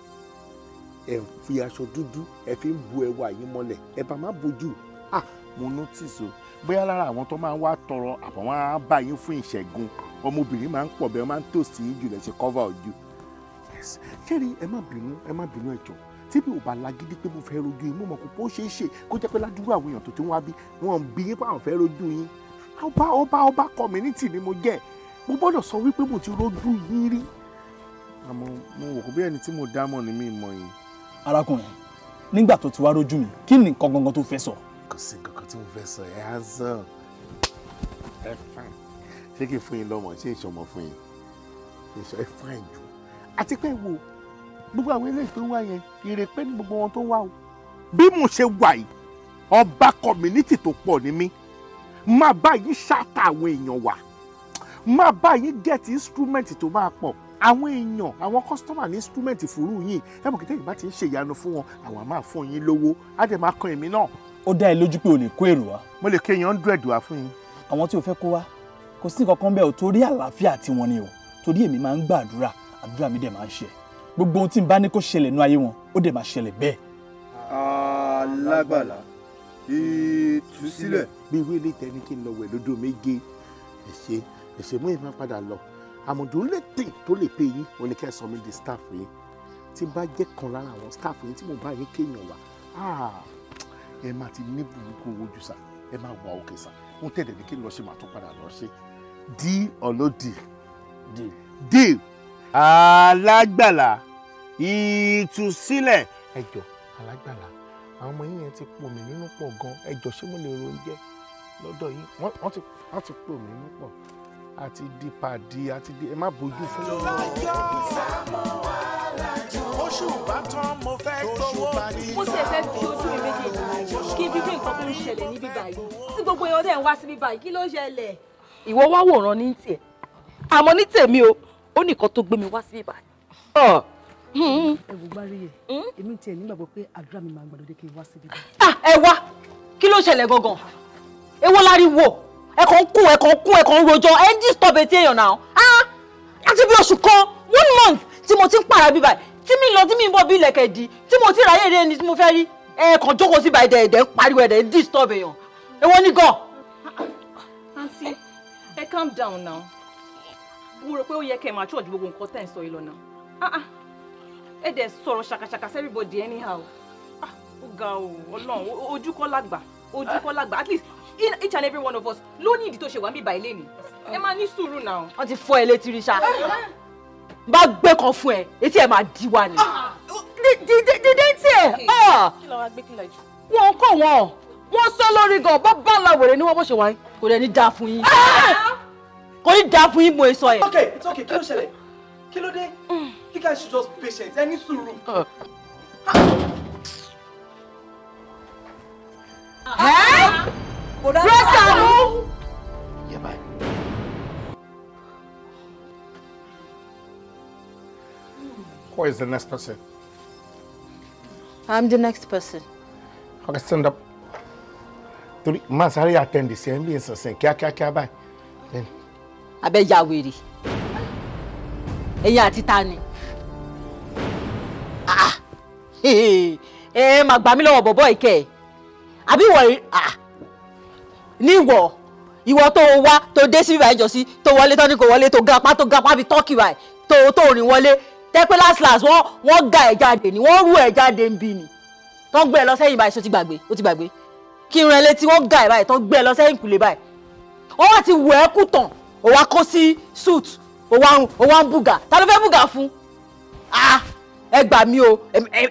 Ẹ fi aṣọ dúdú ẹ fi ń bu ẹwà yín mọ́lẹ̀, ẹ bá má bójú. Ah, mo notice o, bóyá lára àwọn tó máa ń wá tọrọ àbọ̀ wọn á bá yín fún ìṣẹ́gun, ọmọbìnrin máa ń pọ̀ bẹ́ẹ̀, máa ń tòsí yín jù lẹ̀ ṣe cover ojú. Kẹ́rì, ẹ má bínú, ẹ má bínú, ẹ jọ̀ọ́. Tí mi ò bá lágídí pé mo fẹ́ rojú yín, mo mọ̀ kó ṣeé ṣe kó jẹ́ pé ládùúgbò àwọn èèyàn tó ti ń wá bí wọ́n ń bí yín pé àwọn fẹ́ rojú yín. Ọba ọba ọba community ni mo jẹ́, mo gbọ́dọ̀ sọ wípé mo ti rojú yín rí. Àmọ́ mo wò kó bí ẹni tí mo dá mọ̀ ni mi mọ̀ yín. Arákùnrin, nígbà tó ti wá rojú mi, kí ni nǹkan gangan tó fẹ́ sọ? Kò sí nǹkan kan tí mo fẹ́ sọ, ẹ handsome, ẹ fine. Ṣé kí n fún yín lọ́mọ? Ṣé ìṣọmọ fún yín? Ṣé ẹ fine jù? Àti pé wo gbogbo àwọn eléyìí tó wá yẹn, ìrèpé ní gbogbo wọn tó wá o. Bí mo ṣe wà yìí, ọba community tó pọ̀ ní mí. Máa bá yín ṣáàtà àwọn èèyàn wà, máa bá yín get instrument tó máa pọ̀. Àwọn èèyàn, àwọn customer ní instrument fúrú yín. Ẹ mọ̀ kí tẹ́yìn bá ti ń ṣe ìyanu fún wọn, àwọn á máa fún yín lówó, á dẹ̀ máa kan èmi náà. Ó dá ẹ lójú pé o lè kó èrò wá? Mo lè kó èèyàn 100 wá fún yín. Àwọn tí o fẹ́ kó wá, kò sí nǹkan kan bẹ́ẹ̀ o, torí àlàáfíà tiwọn ni o. Torí èmi máa ń gbàdúrà, àdúrà mi dẹ̀ máa ń ṣe. Gbogbo ohun tí n bá ní kó ṣẹlẹ̀ nú ayé wọn, ó dẹ̀ máa ṣẹlẹ̀ bẹ́ẹ̀. Alágbàlá ìtúsílẹ̀. Bí irú ilé ìtẹ́ni kí n lọ wẹ̀ lódò méje, ẹ̀ṣẹ̀ ẹ̀ṣẹ̀ mú ìmọ̀ padà lọ. Àmọ̀dún lè tè tó lè pè yín, òní kẹ́ ẹ sọ mí di staff yín. Tí n bá jẹ́ kan lára àwọn staff yín tí mo bá yín kéèyàn wá, ẹ máa ti ní burúkú owó jù sá, ẹ máa wà òkè sá. Mo tẹ̀lé ní kí n lọ ṣe, màá tún padà lọ ṣe. Deal or no deal? Deal. Deal. Alágbàlá ìtúsílẹ̀. Ẹ jọ̀ọ́ alágbàlá, àwọn ọmọ yín yẹn ti pò mí nínú pọ̀ gan. Ẹ jọ̀ọ́ ṣé mo lè ro oúnjẹ lọ́dọ̀ yín? Wọ́n ti pò mí nínú pọ̀. Àti di pàdé, àti di, ẹ má bójú fún mi. Oṣù bá tán mo fẹ́ gbowó mi. Mo sì fẹ́ fi ojú mi méjèèjì kí bíbí nǹkan tó ń ṣẹlẹ̀ níbí báyìí. Tí gbogbo èèyàn dẹ̀ ń wá síbí báyìí, kí ló ṣẹlẹ̀? Ìwọ wá wòran ní tiẹ̀. Àmọ́ ní tèmi o, ó nìkan tó gbé mi wá síbí báyìí. Ẹ wò Gbáríyè, èmi tiẹ̀ nígbàgbọ́ pé àdúrà mi máa gbàdúrà kí n wá síbí báyìí. Ẹ wá, kí ló ṣẹlẹ̀ gangan? Èwo láriwo? Ẹ kàn ń kún, ẹ kàn ń kún, ẹ kàn ń rojọ́, ẹ ń disturb etí èèyàn náà. Láti bí oṣù kan, 1 month tí mo ti ń pààrà bíbáyìí, tí mi lọ tí mi ń bọ̀ bí ilẹ̀kẹ̀ dì, tí mo ti ráyè rí ẹni tí mo fẹ́ rí, ẹ kàn jókòó síbà ẹ̀dẹ̀ ẹ̀dẹ̀ ń pariwo ẹ̀dẹ̀ ń disturb èèyàn. Èwo ni gan? Aunty, ẹ calm down now. Mo rò pé ó yẹ kẹ́ ẹ máa church gbogbo nǹkan tẹ́ ẹ̀ ń sọ yìí lọ náà. Ẹ dẹ̀ sọ̀rọ̀ ṣàkàṣàkà sí everybody anyhow. Ó ga o, Ọlọ́run, ojú kọ́ lágbà, ojú kọ́ lágbà. At least each and every one of us ló ní ìdí tó ṣe wà níbí báyìí lénìí. Ẹ máa ní sùúrù náà. Wọ́n ti fọ́ ẹ létí rí ṣá. Bá gbé kan fún ẹ, etí ẹ máa di wa ni. Dídé tí ẹ. Kí ló wá gbé kí lọ jù? Wọ́n kọ̀ wọ́n. Wọ́n sọ lórí gan, bá bá la wèrè ní wọ́n bó ṣe wáyé. Kò dẹ̀ ní dáa fún yín. Kò ní dáa fún yín mo sọ yẹn. Okay, it's okay, kí ló ṣẹlẹ̀? Kí ló dé? You guys should just be patient. Ẹ ní sùúrù. Rọ́sàmù. Who is the next person? I'm the next person. Okay, stand up. Torí máa sáré attend sí ẹ ń bí ìsinsìn kíákíákíá báyìí. Abẹ́ ya wèrè. Ẹ̀yin àti ta ni? Ẹ máa gbà mí lọ́wọ́ bọ̀bọ́ ìkẹ́ ẹ̀. Àbí ìwọ níwọ̀ ìwọ tó wá tó dé sí bíbá ìjọsí tó wọlé tó ní kò wọlé tó gapá bíi tọ́kì báyìí tó rìn wọlé tẹ́ pé last last wọ́n ga ẹ̀ jáde ni wọ́n rú ẹ̀ jáde ń bí ni tó ń gbé ẹ lọ sẹ́yìn báyìí ṣó ti gbàgbé ó ti gbàgbé kí n rìn létí wọ́n ga ẹ̀ báyìí tó ń gbé ẹ lọ sẹ́yìn kùlé báyìí wọ́n wá ti wọ̀ ẹ́ kú tàn ó wá kó sí suit ó wá ń bùgà ta ló fẹ́ bùgà fún ẹ gbà mí o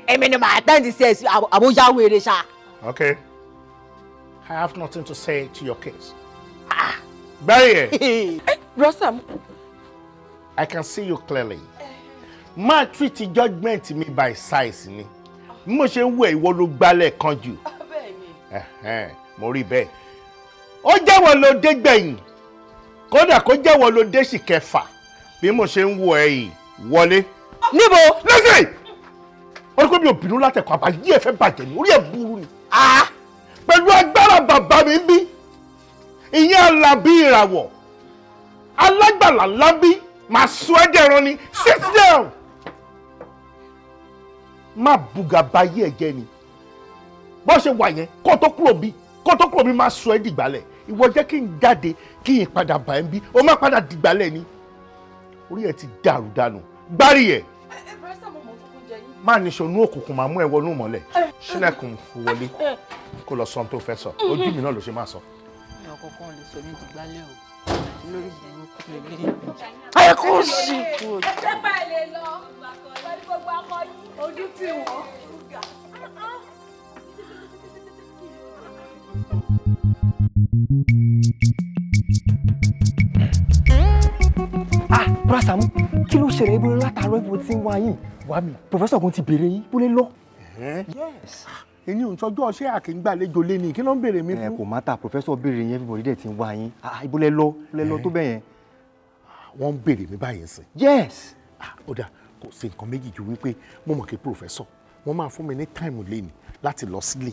èmi ni màá tẹ́ǹtì sí ẹ sí àbójá wèrè ṣá. Okay. I have nothing to say to your case. Barry. Rosam. I can see you clearly. Má treat judgment mi by size ni. Bí mo ṣe ń wò ẹ́, ìwọ ló gbálẹ̀ kan jù. Mo rí bẹ́ẹ̀. Ó jẹ́wọ́ ló dé gbẹ̀yìn. Kódà kó jẹ́wọ́ ló dé sì kẹfà. Bí mo ṣe ń wò ẹ́ yìí, wọlé. Níbo? Listen! Ó ní pé mi ò bínú látẹ̀kọ̀ àbáyé ẹ̀ fẹ́ bàjẹ́ ni, orí ẹ̀ burú ni. Pẹ̀lú agbára bàbá mi ń bí, ìyẹn Alábí ìràwọ̀, alágbàlá ńlá bí, màá sọ ẹ́ dẹ̀rọ ni, sit down! Má bùgà báyé ẹ̀ jẹ́ ni. Bó ṣe wà yẹn, kó tó kúrò bí má sọ ẹ́ dìgbàlẹ̀. Ìwọ jẹ́ kí n jáde kí n padà bá ẹ ń bí, o má padà dìgbàlẹ̀ ni. Orí ẹ ti dàrú dànù. Gbárí ẹ̀. Má níṣó inú òkùnkùn máa mú ẹ wọnú mọ́lẹ̀. Ṣílẹ̀kùn wọlé kó lọ sọ ohun tó fẹ́ sọ. Ojú mi náà ló ṣe máa sọ. Mi ò kọ̀ọ̀kan lè sọ ní dìgbàlẹ̀ o. Lórí burúkú lè. Ẹ kò sí kú. Ẹ bá ẹ lè lọ pẹ̀lú gbogbo akọ yín. Ojú tì wọ́n. Ah, Bra Sàámú, kí ló ṣẹlẹ̀ ibo látàárọ̀ ibo tí ń wá yín? Wá mi. Professor kan ti béèrè yín, bó lè lọ. Yes. Èyí ò ń sọjọ́ ọṣẹ́ àkíngbàlejò lé ní, kí ló ń béèrè mi fún? Ẹ kò má ta, professor béèrè yín, everybody dẹ̀ ti ń wá yín. Ah, ibo lẹ lọ tó bẹ́ẹ̀ yẹn. Wọ́n ń béèrè mi báyìí sìn. Yes. Ah, ó dáa, kò sí nǹkan méjì ju wípé mo mọ̀ kí professor wọ́n máa fún mi ní táìmù léni láti lọ sílé.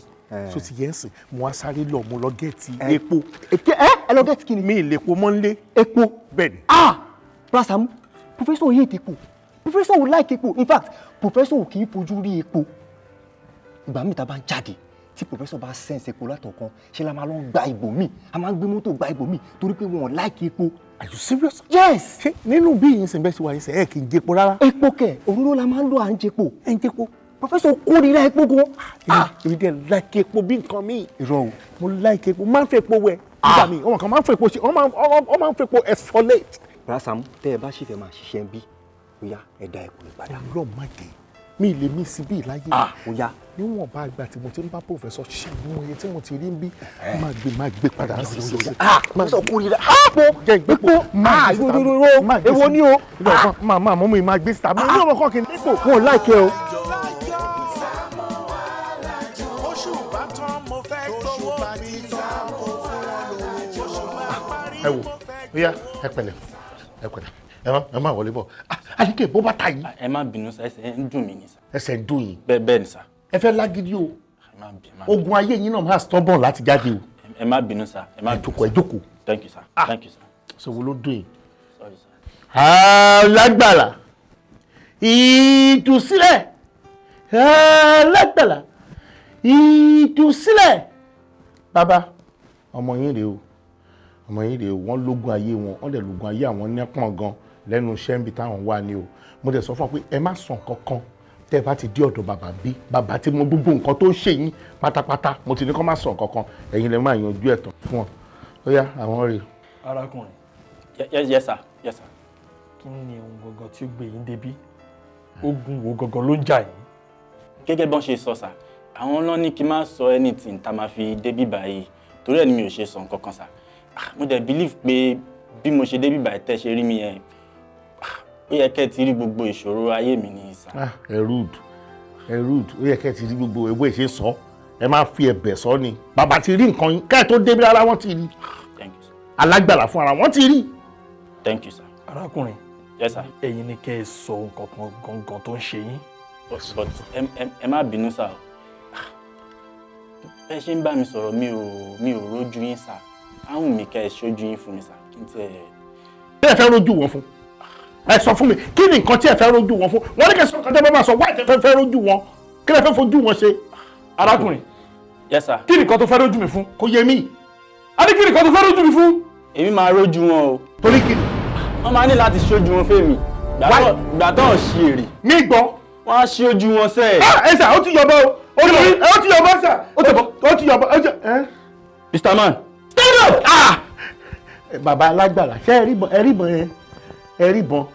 So ti yẹn sìn, mo wá sáré lọ, mo lọ gẹ́ẹ̀tì epo. Ẹ lọ gẹ́ẹ̀tì kí ni? Mi ì lè po mọ́ nílé. Epo. Bẹ́ẹ̀ ni. Ah! Bra Sàámú, professor hate epo. Professor ò like epo. In fact, professor ò kì í fojú rí epo. Ìgbà míì tá a bá ń jáde, tí professor bá sense epo látọ̀kan, ṣe la máa lọ gba ibò míì, a máa ń gbé mọ́tò gba ibò míì torí pé wọn ò like epo. Are you serious? Yes. Ṣé nínú bí yìí ń sìn bẹ́ẹ̀ sí wa yìí sìn ẹ̀ kì í jẹpo rárá? Epo kẹ̀, òróró la máa ń lò à ń jẹpo. Ẹ̀ ń jẹpo. Professor kórìíra epo gan. Èmi dẹ̀ like epo bí nǹkan míì. Irọ́ o. Mo like epo, máa ń fẹ́ epo wẹ̀. Nígbà míì, ọmọ kan máa ń fẹ́ epo ṣe, wọ́n máa ń fẹ́ epo exfoliate. Bra Sàámú, tẹ́ ẹ bá sì fẹ́ máa ṣiṣẹ́ bí, ó yá ẹ dá epo padà. Ọlọ́run má jẹ́ mi lè mí sí bí láyé. Ó yá. Níwọ̀nba àgbà tí mo ti ń bá professor ṣe mú iye tí mo ti rí ń bí, máa gbé padà sí sí. Professor kórìíra epo epo máa gbé ewo ni o. Máa mú mi máa gbé síta. Mo ní ọmọ kan kì í nípò. Wọn ò láìkẹ́ o. Ẹ wò, ó yá, ẹ pẹ̀lẹ́, ẹ pẹ̀lẹ́, ẹ má wọlé bọ̀. Àdìgẹ́ bó bá ta yìí. Ẹ má bínú sá, ẹsẹ̀ ń dùn mí ni sá. Ẹsẹ̀ ń dùn yín. Bẹ́ẹ̀ ni sá. Ẹ fẹ́ lágídí o. Ogun ayé yín náà máa stubborn láti jáde o. Ẹ má bínú sá, ẹ má bínú. Ẹ jókòó, ẹ jókòó. Thank you sir, thank you sir. Ṣé wo ló dùn yín? Sorry sir. Alágbàlà, ìtúsílẹ̀, alágbàlà, ìtúsílẹ̀. Bàbá, ọmọ yín rèé o, ọmọ yín rèé o, wọ́n lógun ayé wọn, wọ́n dẹ̀ lógun ayé àwọn nẹ́pọ̀n gan lẹ́nu iṣẹ́ níbi táwọn wà ní o. Mo dẹ̀ sọ fún ọ pé ẹ má sọ nǹkan kan tẹ́ ẹ bá ti dé ọ̀dọ̀ bàbá bí, bàbá tí mo gbogbo nǹkan tó ń ṣe yín pátápátá, mo ti ní kó má sọ nǹkan kan, ẹ̀yin lè má yanjú ẹ̀ tán fún ọ. Ó yá, àwọn rèé. Arákùnrin. Yes sir, yes sir. Kí ni ohun gangan tí ó gbé yín débí? Ogun wo gangan ló ń jà yín? Gẹ́gẹ́ bọ́n ṣe sọ sà, Àwọn náà ní kí n má sọ anything tá a máa fi débí báyìí, torí ẹ̀ ni mi ò ṣe sọ nǹkan kan sà. Mo dẹ̀ believe pé bí mo ṣe débí báyìí tẹ́ ṣe rí mi yẹn, ó yẹ kẹ́ ti rí gbogbo ìṣòro ayé mi ní sà. Ẹ rude, ẹ rude, ó yẹ kẹ́ ti rí gbogbo ewé ṣe sọ, ẹ máa fi ẹ̀bẹ̀ sọ ni. Bàbá ti rí nǹkan yín, kẹ́ ẹ tó débí rárá wọ́n ti rí. Thank you sir. Alágbàlà fún ara wọ́n ti rí. Thank you sir. Arákùnrin. Yes sir. Ẹ̀yin ni kẹ́ ẹ sọ nǹkan kan gangan tó ń ṣe yín. But ẹ má bínú sà o. Bẹ́ẹ̀ ṣe ń bá mi sọ̀rọ̀ mi ò rójú yín sà. Áhùn mi kẹ́ ẹ ṣojú yín fún mi sà. Kí n tiẹ̀. Kí ẹ fẹ́ rójú wọn fún? Ẹ sọ fún mi, kí ni nǹkan tí ẹ fẹ́ rójú wọn fún? Wọ́n ní kí ẹ sọ nǹkan tí ẹ bá máa sọ, wáyé tẹ fẹ́ rójú wọn? Kí lẹ fẹ́ fojú wọn ṣe? Arákùnrin. Yes sir. Kí ni nǹkan tó fẹ́ rójú mi fún? Kò yé mi. A ní kí ni nǹkan tó fẹ́ rójú mi fún? Èmi máa rójú wọn o. Torí kí ni? Wọ́n máa ní láti ṣojú wọn fẹ́mi. Gbà tó ń ṣe èrè. Mi gbọ́. Wọ́n á ṣe ojú wọn sẹ́ẹ̀. Ẹ sà, ó ti yọ̀bọ o. Ó ti yọ̀bọ sà. Ó ti yọ̀bọ. Mr. Man. Stand up! Ah! Bàbá alágbàlà, ṣé ẹ rí ìbọn yẹn? Ẹ rí ìbọn.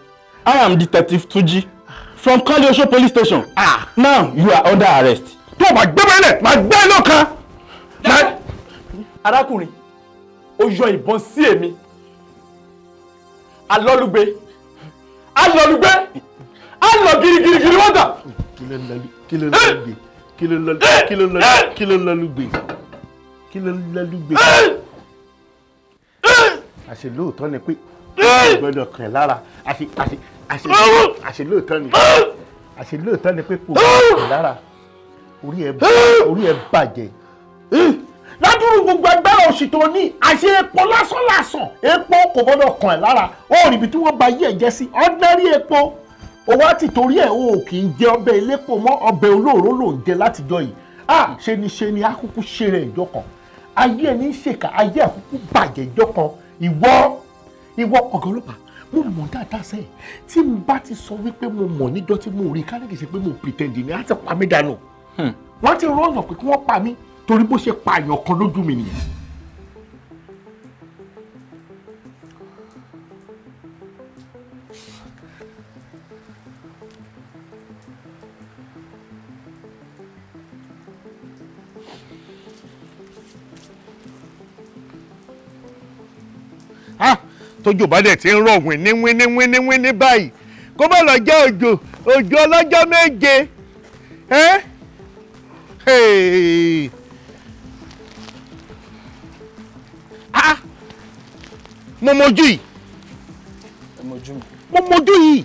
I am Detective Tuji from Kaliosho Police Station. Ah! Now you are under arrest. Tó o bá gbé bẹ́lẹ̀, màá gbé ẹ lọ́kàn. Arákùnrin, ó yọ ìbọn sí èmi. Alọ́lùgbé, alọ́lùgbé, alọ́ girigirigiri wọ́n dà. Kí ló lọ́lùgbé? Kí ló lọ́lùgbé? Kí ló lọ́lùgbé? Kí ló lọ́lùgbé? Àṣẹ lóòótọ́ ni pé gbọ́dọ̀ kàn lára. Àṣẹ lóòótọ́ ni. Àṣẹ lóòótọ́ ni pé kò kàn lára. Orí ẹ bàjẹ́. Ládùúrú gbogbo agbára òṣì tó ní, àṣẹ epo lásán lásán, epo kò gbọ́dọ̀ kàn ẹ́ lára. Ó rí ibi tí wọ́n ba yí ẹ̀ jẹ́ sí, ordinary epo. Ó wá ti torí ẹ̀ o kì í jẹ ọbẹ̀ elépo mọ́, ọbẹ̀ olóòró ló ń jẹ látijọ́ yìí. Ah, ṣe ni ṣe ni akúkú ṣe rẹ̀ ìjọ kan. Ayé ẹni ń ṣèkà, ayé àkúkú bàjẹ́ ìjọ kan. Ìwọ ọ̀gá ọlọ́pàá, mo mọ̀ dáadáa sẹ́yìn. Tí n bá ti sọ wípé mo mọ̀ níjọ́ tí mo rí kánẹ́kì ṣe pé mo pretend ni, á ti pa mí dànù. Wọ́n ti rọ́ọ̀nà pé kí wọ́n pa mí torí bó ṣe pààyàn kan lójú mi nìyẹn. Tójò bá dẹ̀ ti ń rọ̀ wíní wíní wíní wíní báyìí kó má lọ jẹ́ òjò òjò ọlọ́jọ́ méje. Mo mojú yìí. Mo mojú yìí.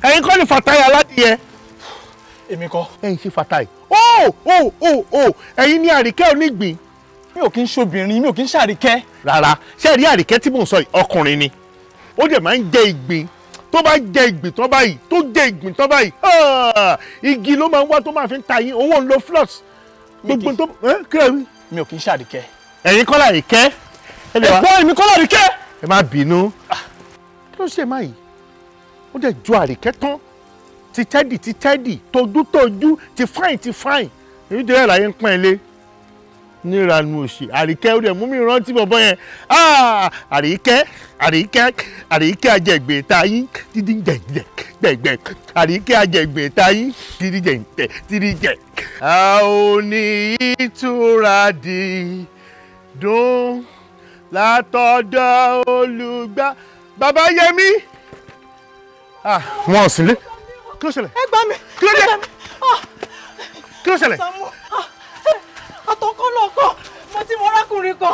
Ẹ̀yin kọ́ ni Fatai aládìyẹ. Èmi kọ́. Ẹ̀yin ṣe Fatai. Ó ẹ̀yin ni Àríkẹ́ onígbín. Mi ò kí ń ṣobìnrin, mi ò kí ń ṣàríkẹ́. Rárá, ṣé rí Àríkẹ́ tí mò ń sọ yìí, ọkùnrin ni. Ó dẹ̀ máa ń jẹ ìgbín. Tó bá jẹ ìgbín tán báyìí, tó jẹ ìgbín tán báyìí, igi ló máa ń wá tó máa fi ń ta yín, owó ń lo floss. Gbogbo tó kí ló rí. Mi ò kí ń ṣàríkẹ́. Ẹ̀yin kọ́ làríkẹ́. Ẹ̀gbọ́n èmi kọ́ làríkẹ́. Ẹ má bínú. Kí ló ṣe máa yìí? Ó dẹ̀ ju Àríkẹ́ tán. Ti tẹ́dì ti tẹ́dì, tójú tójú, ti fáìn ti fáìn. Èmi dẹ̀ láyé ń pọ́n ilé. Níranu òṣì Àríkẹ́ ó dẹ̀ mú mi rántí bọ̀bọ̀ yẹn. Àríkẹ́ Àríkẹ́ Àríkẹ́ ajẹ̀gbẹ̀ tayín dídí jẹ̀jẹ̀ gbẹ̀gbẹ̀ Àríkẹ́ ajẹ̀gbẹ̀ tayín dídí jẹ̀jẹ̀ dídí jẹ̀. A ò ní ìtura dídùn látọ̀dọ̀ olùgbà. Bàbá Yẹmí. Wọn ò sí lé. Kí ló ṣẹlẹ̀? Ẹ gbà mí. Kí ló dé? Kí ló ṣẹlẹ̀? Àtọkọ́ lọ́kọ́ mo ti mọ arákùnrin kan.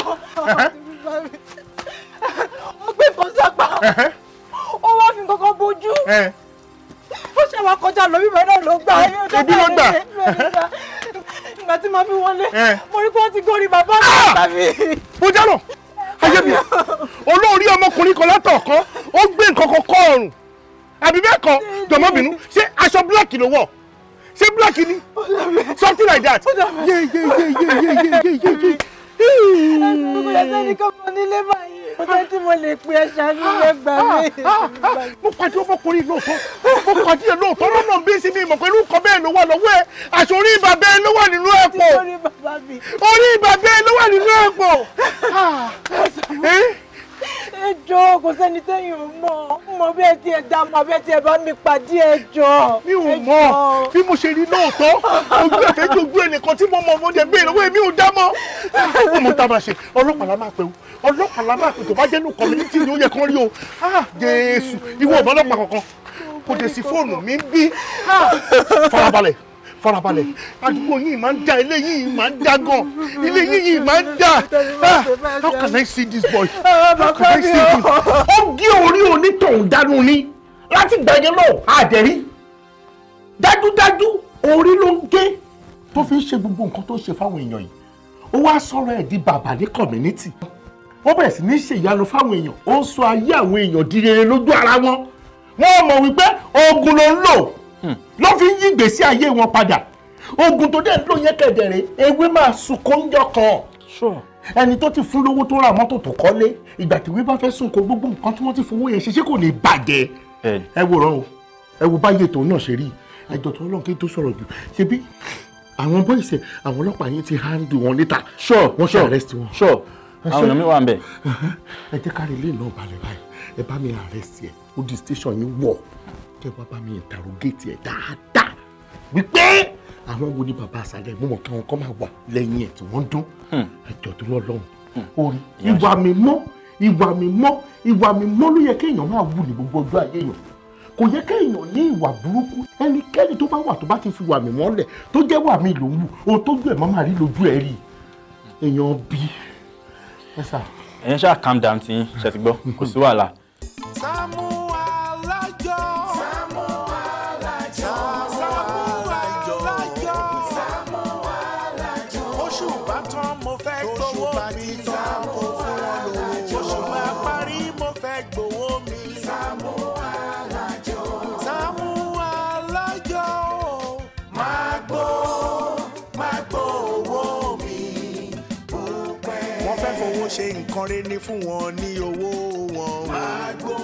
Ó gbé nǹkan sápá. Ó wá fi nǹkan kan bójú. Ó ṣe wá kọjá lọ bíbẹ̀ náà ló gbà. Ibi ló gbà. Ìgbà tí màá fi wọlé, mo rí pé wọ́n ti gorí bàbá mi. Mo jálọ, ayé mi, olórí ọmọkùnrin kan látọ̀ọ̀kan, ó gbé nǹkan kan kọ́ ọrùn. Àbí bẹ́ẹ̀ kọ́, jọ̀mọ́ bínú, ṣé aṣọ bíláàkì ló wọ̀? Ṣé black ni? Something like that. Ye ye ye ye ye ye ye ye. Gbogbo ẹsẹ̀ ní kọ́kọ́ nílé báyìí. Mo tẹ́ tí mo lè pe ẹ̀ṣà nílé gbà mí. Mo pàdé ọmọkùnrin lóòótọ́. Mo pàdé ẹ̀ lóòótọ́ lọ́nà bí sí mi mọ̀ pẹ̀lú nǹkan bẹ́ẹ̀ ló wà lọ́wọ́ ẹ̀. Àṣọ orí bàbá ẹ ló wà nínú ẹ̀pọ̀. Orí bàbá ẹ ló wà nínú ẹ̀pọ̀. Ẹ jọ̀ọ́, kò sẹ́ni tẹ́yìn ò mọ̀. Mọ̀ bí ẹ ti ẹ̀ dá mọ̀ bí ẹ ti ẹ̀ bá mi pàdé, ẹ jọ̀ọ́. Mi ò mọ̀ bí mo ṣe rí lóòótọ́. Ojú ẹ̀fẹ́ jojú ẹnìkan tí mo mọ̀, mo dẹ̀ béèrè lọ́wọ́, èmi ò dá mọ̀. Ó mọ tá a máa ṣe, ọlọ́pàá la máa pè o, ọlọ́pàá la máa pè. Tó bá jẹ́ nù community ni ó yẹ kán rí o. Ah, Jésù, ìwọ ọ̀bọ ọlọ́pàá kankan kò dé sí fóònù mi bí. Farabalẹ̀, farabalẹ̀. Àdúgbò yìí máa ń da, ilé yìí máa ń da gan, ilé yìí máa ń da. Ah, how can I see this boy? How can I see this? Ó gé orí onítọ̀hún dánú ni láti gbàgede náà àdẹ̀rí. Dájúdájú orí ló ń gé tó fi ń ṣe gbogbo nǹkan tó ń ṣe fáwọn èèyàn yìí. Ó wá sọ̀rọ̀ ẹ̀ di bàbá ní community. Wọ́n bẹ̀rẹ̀ sí ní ṣèyanu fáwọn èèyàn. Ó ń sọ ayé àwọn èèyàn di rere lójú ara wọn. Wọ́n mọ̀ wípé oògùn ló ń lò ló fi ń yí ìgbésí ayé wọn padà. Oògùn tó dẹ̀ ń lò yẹn kẹ̀dẹ̀rẹ̀, ewé máa sunkún ńjọ́ kan. Ẹni tó ti fún lówó tó ra mọ́tò tó kọ́lé, ìgbà tí ìwé bá fẹ́ sunkún, gbogbo nǹkan tí wọ́n ti fowó yẹn ṣe, ṣé kò ní bàjẹ́? Ẹ wòran o, ẹ wo báyé ètò náà ṣe rí. Ẹjọ́ tó Ọlọ́run, kí n tó sọ̀rọ̀ jù, ṣebí àwọn boys, àwọn ọlọ́pàá yín ti handle wọn níta? Wọ́n ṣe arrest wọn. Sure, àwọn èèyàn mi wà ń bẹ̀. Ẹ jẹ́ kárí ilé náà balẹ̀ báyìí. Ẹ bá mi arrest ẹ, ó di station yín wọ̀, kẹ́ wá bá mi interrogate ẹ dáadáa wípé àwọn wo ni bàbá àṣàlẹ̀. Mo mọ̀ kí àwọn kan máa wà lẹ́yìn ẹ̀ tí wọ́n ń dún. Ẹjọ́ tó lọ́lọ́run, orí ìwà mi mọ́, ìwà mi mọ́, ìwà mi mọ́ ló yẹ kéèyàn máa wù ní gbogbo ọjọ́ ayé èèyàn. Kò yẹ kéèyàn ní ìwà burúkú. Ẹnikẹ́ni tó bá wà tó bá ti fi wà mí mọ́lẹ̀, tó jẹ́ wà mí ló ń wù, ohun tó gbé ẹ̀ máa rí lójú ẹ̀ rí èèyàn bí ẹ sà. Ẹ̀yin ṣáà calm down tí yín ṣe ti gbọ́, kò sí wàhálà. Sàámú Alájọ. Sàámú Alájọ. Sàámú Alájọ. Sàámú Alájọ. Oṣù bá tán, mo fẹ́ gbowó mi. Sàámú Alájọ. Oṣù bá parí, mo fẹ́ gbowó mi. Sàámú Alájọ. Sàámú Alájọ. Máa gbó, máa gbó owó mi. Wọ́n fẹ́ fowó ṣe nǹkan rẹ̀ ní fún wọn ní owó wọn. Máa gbó.